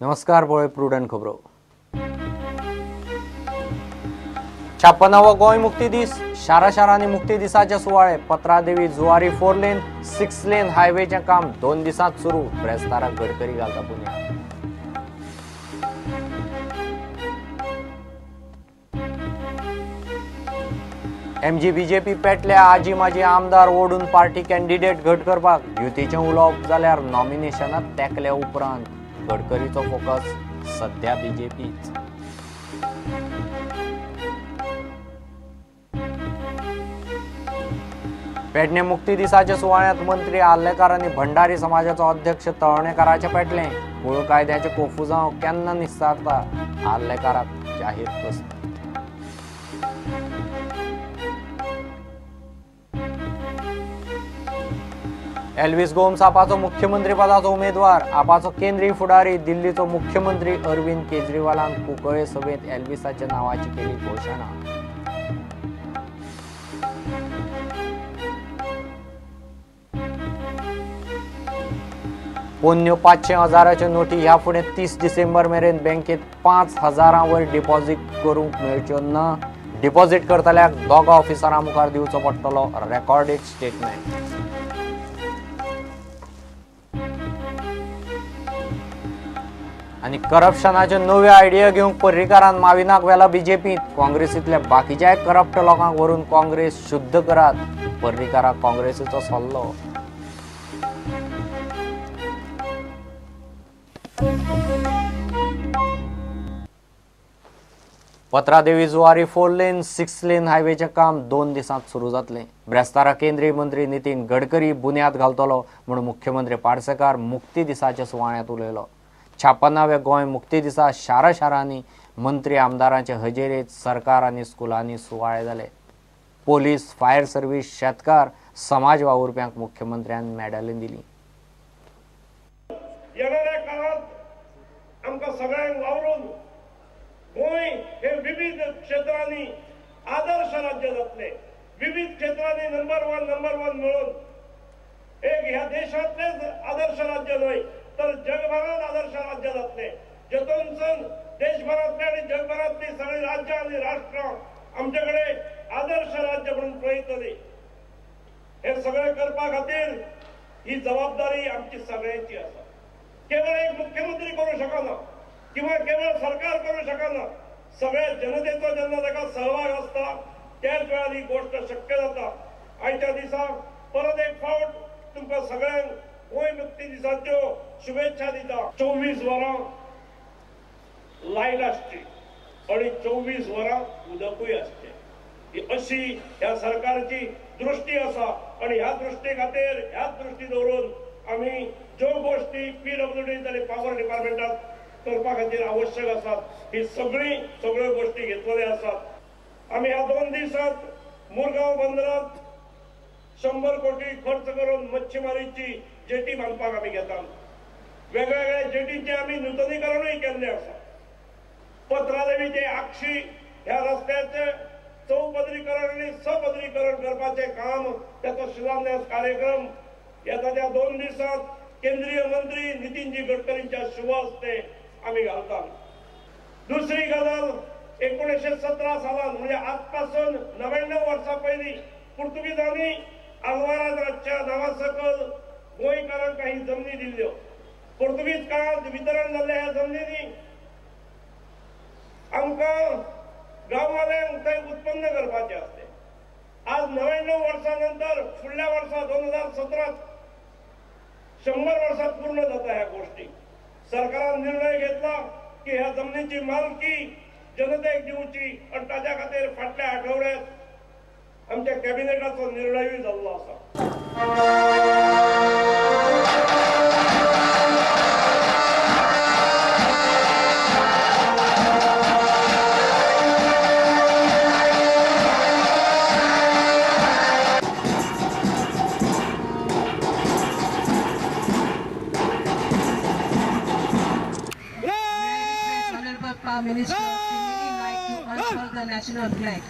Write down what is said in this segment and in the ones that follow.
नमस्कार, पळय प्रुडंट खबरो. 56वो गोंय मुक्ती दीस. शारा शारांनी मुक्ती दिसाचे सुवाळे. पत्रादेवी जुवारी 4 लेन 6 लेन हायवेचें काम 2 दिसांत सुरू. ब्रेस्ताराक गडकरी घालता पुण्यात. एमजी बीजेपी पेटल्या. आजी माजी आमदार ओडून पार्टी कॅन्डिडेट घट करपाक. युतीचें उलोवप जाल्यार नॉमिनेशनात तेकल्या उपरांत गडकरीचो फोकस सध्या बीजेपीच. पेडणे मुक्ती दिसाच्या सुवाळ्यांत मंत्री आर्लेकार आनी भंडारी समाजाचो अध्यक्ष तळणेकाराचें पेटलें. कुळ कायद्याचें कोफुजांव केन्ना निस्तारता आर्लेकाराक जाहीर प्रस्न. एल्विस गोम्स आपाचो मुख्यमंत्रीपदाचो उमेदवार. आपाचो केंद्रीय फुडारी दिल्लीचो मुख्यमंत्री अरविंद केजरीवालान कुंकळे सभेंत एल्विसाच्या नांवाची केली घोशणा. पोन्न्यो 500 हजाराच्यो नोटी ह्या फुडें 30 डिसेंबर मेरेन बँकेत 5,000 वयर डिपॉझिट करूंक मेळच्यो ना. डिपॉझिट करतल्याक दोगा ऑफिसरां मुखार दिवचो पडटलो रेकॉर्डेड स्टेटमेंट. आनी करप्शनाच्यो नव्यो आयडिया घेवंक पर्रीकारान माविनाक व्हेला बीजेपींत. काँग्रेसींतल्या बाकीच्याय करप्ट लोकांक व्हरून काँग्रेस शुद्ध करात, पर्रीकाराक काँग्रेसीचो सल्लो. पत्रादेवी जुवारी 4 लेन 6 लेन हायवेचें काम 2 दिसांत सुरू जातलें. ब्रेस्तारा केंद्रीय मंत्री नितीन गडकरी बुन्याद घालतलो म्हूण मुख्यमंत्री पार्सेकार मुक्ती दिसाच्या सुवाळ्यांत उलयलो. 56व्या गोंय मुक्ती दिसा शारा शारांनी मंत्री आमदारांचे हजेरेत सरकार आनी स्कुलांनी सुवाळे जाले. पोलीस, फायर सर्वीस, शेतकार, समाज वावुरप्यांक मुख्यमंत्र्यान मॅडली दिली. येणाऱ्या काळात आमकां सगळ्यांक वावरून गोंय हे विविध क्षेत्रांनी आदर्श राज्य जातले. विविध क्षेत्रांनी नंबर वन मेळून एक ह्या देशांतलेच आदर्श राज्य न्हय तर जगभरात आदर्श राज्य जातले. जेतूनसून देशभरांतले आनी जगभरांतली सगळी राज्यां आनी राष्ट्रां आमचे कडेन आदर्श राज्य म्हणून पळयतली. हे सगळें करपा खातीर ही जबाबदारी आमची सगळ्यांची आसा. केवळ एक मुख्यमंत्री करू शकना किंवा केवळ सरकार करू शकना. सगळ्या जनतेचो जेन्ना ताका सहभाग आसता त्याच वेळार ही गोष्ट शक्य जाता. आयच्या दिसा परत एक फावट तुमकां सगळ्यांक गोंय मुक्ती दिसाच्यो शुभेच्छा दिता. 24 वरां लायट आसची आनी 24 वरां उदकूय आसचें, ही अशी ह्या सरकारची दृष्टी आसा. आनी ह्या दृष्टी खातीर ह्याच दृष्टी दवरून आमी ज्यो गोष्टी पीडब्ल्यूडी आनी पावर डिपार्टमेंटात करपा खातीर आवश्यक आसात ही सगळी सगळ्यो गोष्टी घेतलेल्यो आसात. आमी ह्या 2 दिसांत मुरगांव बंदरात 100 कोटी खर्च करून मच्छीमारीची जेटी बांदपाक आमी घेतात. वेगवेगळ्या जेटींचे आमी नुतनीकरणूय केल्लें आसा. पत्रादेवीचे आक्षी ह्या रस्त्याचे चौपदरीकरण आनी सपदरीकरण करपाचें काम, त्याचो शिलान्यास कार्यक्रम येता त्या 2 दिसांत केंद्रीय मंत्री नितीनजी गडकरींच्या शुभ हस्ते आमी घालतात. दुसरी गजाल, 1917 सालान म्हणजे आजपासून 99 वर्सां पयलीं पुर्तुगीजांनी आल्वाराच्या नांवा सकयल गोंयकारांक काही जमनी दिल्ल्यो. पुर्तुगीज काळांत वितरण जाल्ल्या ह्या जमनींनी आमकां गांववाल्यांक थंय उत्पन्न करपाचें आसलें. आज 99 वर्सां नंतर फुडल्या वर्सा 2017 100 वर्सां पूर्ण जाता ह्या गोष्टी. सरकारान निर्णय घेतला की ह्या जमनीची मालकी जनतेक दिवची आनी ताच्या खातीर फाटल्या आठवड्यात आमच्या कॅबिनेटाचो निर्णयूय जाल्लो आसा. Minister, we really like to unfurl the national flag.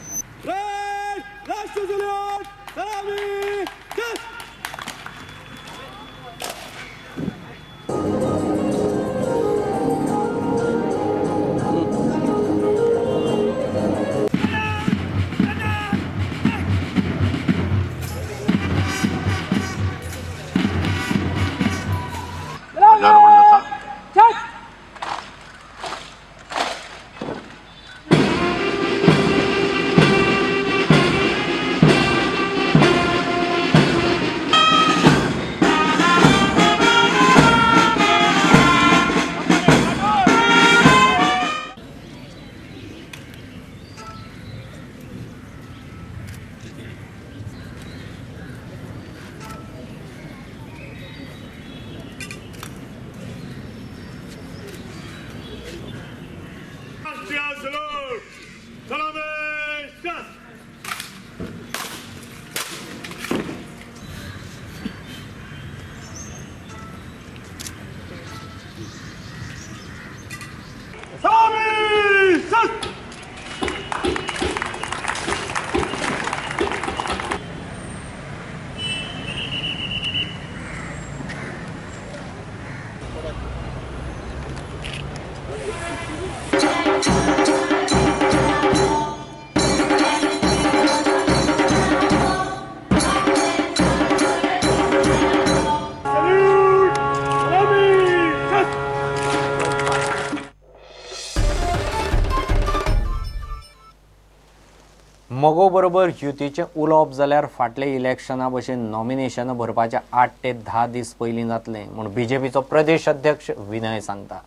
मगो बरोबर युतीचें उलोवप जाल्यार फाटले इलेक्शना भशेन नॉमिनेशनां भरपाचे 8 ते 10 दीस पयलीं जातलें म्हूण बीजेपीचो प्रदेश अध्यक्ष विनय सांगता.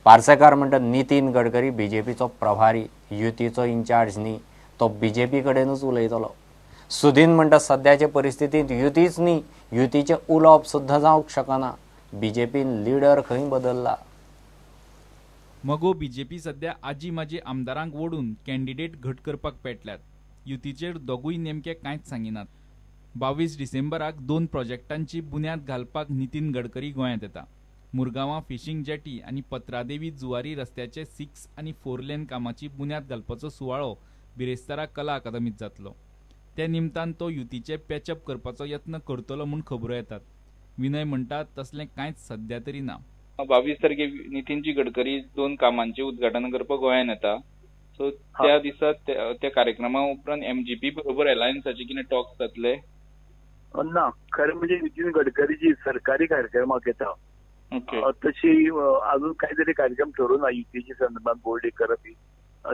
पार्सेकार म्हणटा नितीन गडकरी बीजेपीचो प्रभारी, युतीचो इन्चार्ज न्ही, तो बीजेपी कडेनूच उलयतलो. सुदीन म्हणटा सद्याचे परिस्थितींत युतीच न्ही, युतीचें उलोवप सुद्दां जावंक शकना. बीजेपीन लिडर खंय बदल्ला. मगो बीजेपी सध्या आजी माजी आमदारांक वोडून कॅन्डिडेट घट करपाक पेटल्यात. युतीचेर दोगूय नेमके कांयच सांगिनात. 22 डिसेंबराक 2 प्रोजेक्टांची बुन्याद घालपाक नितीन गडकरी गोंयांत येता. मुरगांवां फिशींग जेटी आनी पत्रादेवी जुवारी रस्त्याचे 6 आनी 4 लेन कामाची बुन्याद घालपाचो सुवाळो बिरेस्तारा कला अकादमीत जातलो. त्या निमतान तो युतीचे पॅचअप करपाचो यत्न करतलो म्हूण खबरो येतात. विनय म्हणटा तसलें कांयच सध्या तरी ना. 22 तारखे नितीनजी गडकरी 2 कामांचे उद्घाटन करपाक गोंयांत येता. सो त्या दिसा त्या कार्यक्रमा उपरांत एमजीपी बरोबर अलायन्साचे कितें टॉक्स जातले ना. खरें म्हणजे नितीन गडकरीजी सरकारी कार्यक्रमाक येता तशी अजून कांय तरी कार्यक्रम ठरोवना. युतीच्या संदर्भात बोर्ड करप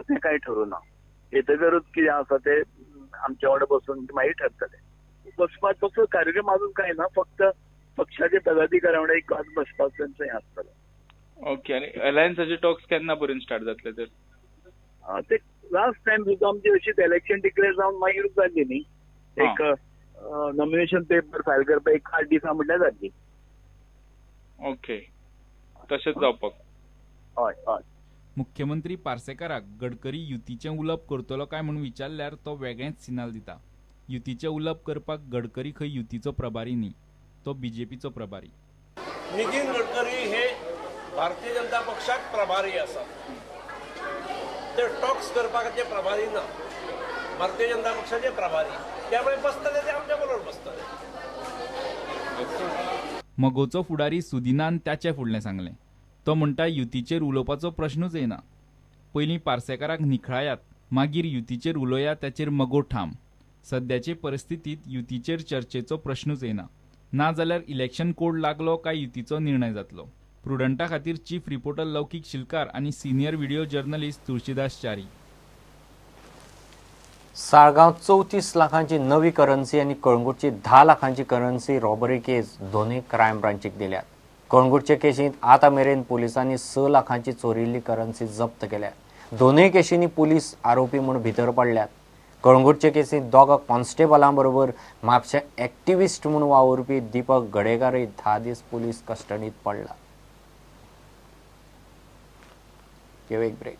तें कांय ठरोवना. येतकरूच कितें आसा ते आमच्या वांगडा बसून मागीर ठरतले. बसपाक तसो कार्यक्रम अजून कांय ना, फक्त पक्षाचे पदाधिकारी वांगडा एक बसपाक तेंचो हें आसतलें. ओके, आनी अलायन्साचे टॉक्स केन्ना पर्यंत स्टार्ट जातले तर? ते लास्ट टायम सुद्दां आमची अशीच इलेक्शन डिक्लेअर जावन मागीर जाल्ली न्ही, एक नॉमिनेशन पेपर फायल करपाक एक 8 दिसां म्हटल्यार जाल्ली. ओके, तशेंच जावपाक. हय हय. मुख्यमंत्री पार्सेकाराक गडकरी युतीचें उलोवप करतलो काय म्हूण विचारल्यार तो वेगळेंच सिनाल दिता. युतीचें उलोवप करपाक गडकरी खंय युतीचो प्रभारी न्ही, तो बीजेपीचो प्रभारी. नितीन गडकरी हे भारतीय जनता पक्षाक प्रभारी आसात. ते टॉक्स करपाक ते प्रभारी ना, भारतीय जनता पक्षाचे प्रभारी. त्यामुळे बसतले ते आमच्या बरोबर बसतले. मगोचो फुडारी सुदिनान त्याचे फुडलें सांगलें. तो म्हणटा युतीचेर उलोवपाचो प्रश्नूच येना. पयलीं पार्सेकाराक निखळायात, मागीर युतीचेर उलोवया, त्याचेर मगो ठाम. सद्याचे परिस्थितींत युतीचेर चर्चेचो प्रश्नूच येना. ना जाल्यार इलेक्शन कोड लागलो काय युतीचो निर्णय जातलो. प्रुडंटा खातीर चीफ रिपोर्टर लौकीक शिलकार आनी senior video journalist Tulsidas Chari. Saligao 34 लाखांची नवी करन्सी आनी कळंगूटची 10 लाखांची करन्सी रॉबरी केस दोनूय क्रायम ब्रांचीक दिल्यात. कळंगूटचे केशींत आतां मेरेन पुलिसांनी 6 लाखांची चोरिल्ली करन्सी जप्त केल्या. दोनूय केशींनी पुलीस आरोपी म्हूण भितर पडल्यात. कळंगूटचे केसींत 2 कॉन्स्टेबलां बरोबर म्हापशें एक्टिविस्ट म्हूण वावुरपी दीपक गडेकारय 10 दीस पुलीस कस्टडींत पडला. घेवया एक ब्रेक.